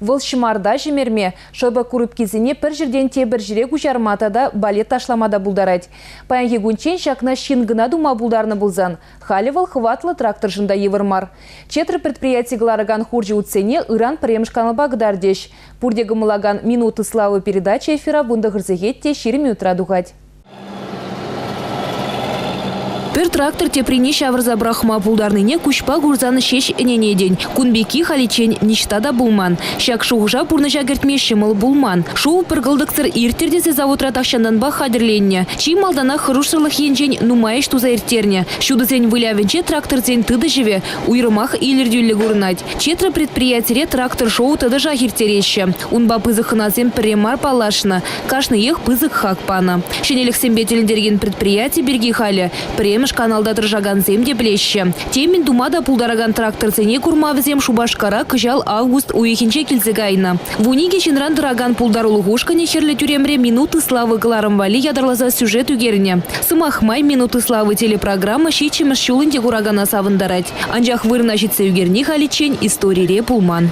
Вӑл ҫӑмарта ҫӗмӗрме, шӑпӑк курупкисене пӗр ҫӗртен тепӗр ҫӗре куҫарма тата балет ташлама та пултарать. Паянхи кунччен ҫакна ҫын кӑна тума пултарнӑ пулсан, халӗ вӑл хӑватлӑ тракторшӑн та йывӑр мар. Четра предприяти кӑларакан хурҫӑ утсене ыран пӗрремӗш каналпа кӑтартӗҫ. Пурте кӑмӑллакан «Минуты славы» передача эфира 19 сехет те 20 минутра тухать. Пӗр трактор теприне ҫавӑрса пӑрахма пултарнине куҫпа курсан ҫеҫ ӗненетӗн. Кун пекки халиччен ниҫта та пулман. Ҫак шухӑша пурнӑҫа кӗртме ҫӑмӑл пулман. Шоу пӗр кӑлтӑксӑр ирттӗр тесе заводра тахҫантанпах хатӗрленнӗ. Чи малтанах хӑрушсӑрлӑх енчен нумай ӗҫ туса ирттернӗ. Ҫутӑсен вылявӗнче тракторсен тытӑҫӑвӗ уйрӑмах илӗртӳллӗ курӑнать. Четра предприятире трактор-шоу тӑтӑшах ирттереҫҫӗ. Унпа пысӑк хӑнасем пӗрре мар паллашнӑ. Кашниех пысӑк хак панӑ. Ҫӗнӗлӗхсемпе тӗлӗнтерекен предприяти пирки халӗ пӗрремӗш каналта тӑрӑшакансем те пӗлеҫҫӗ. Темӗн тума та пултаракан тракторсене курма вӗсем Шупашкара кӑҫал август уйӑхӗнче килсе кайнӑ. 12 ҫынран тӑракан пултарулӑх ушкӑнӗ Хӗрлӗ тӳремре «Минуты славы» кӑларӑм валли ятарласа сюжет ӳкернӗ. Сӑмах май, «Минуты славы» телепрограмма ҫиччӗмӗш ҫул ӗнтӗ куракана савӑнтарать. Анчах вырӑна ҫитсе ӳкерни халиччен историре пулман.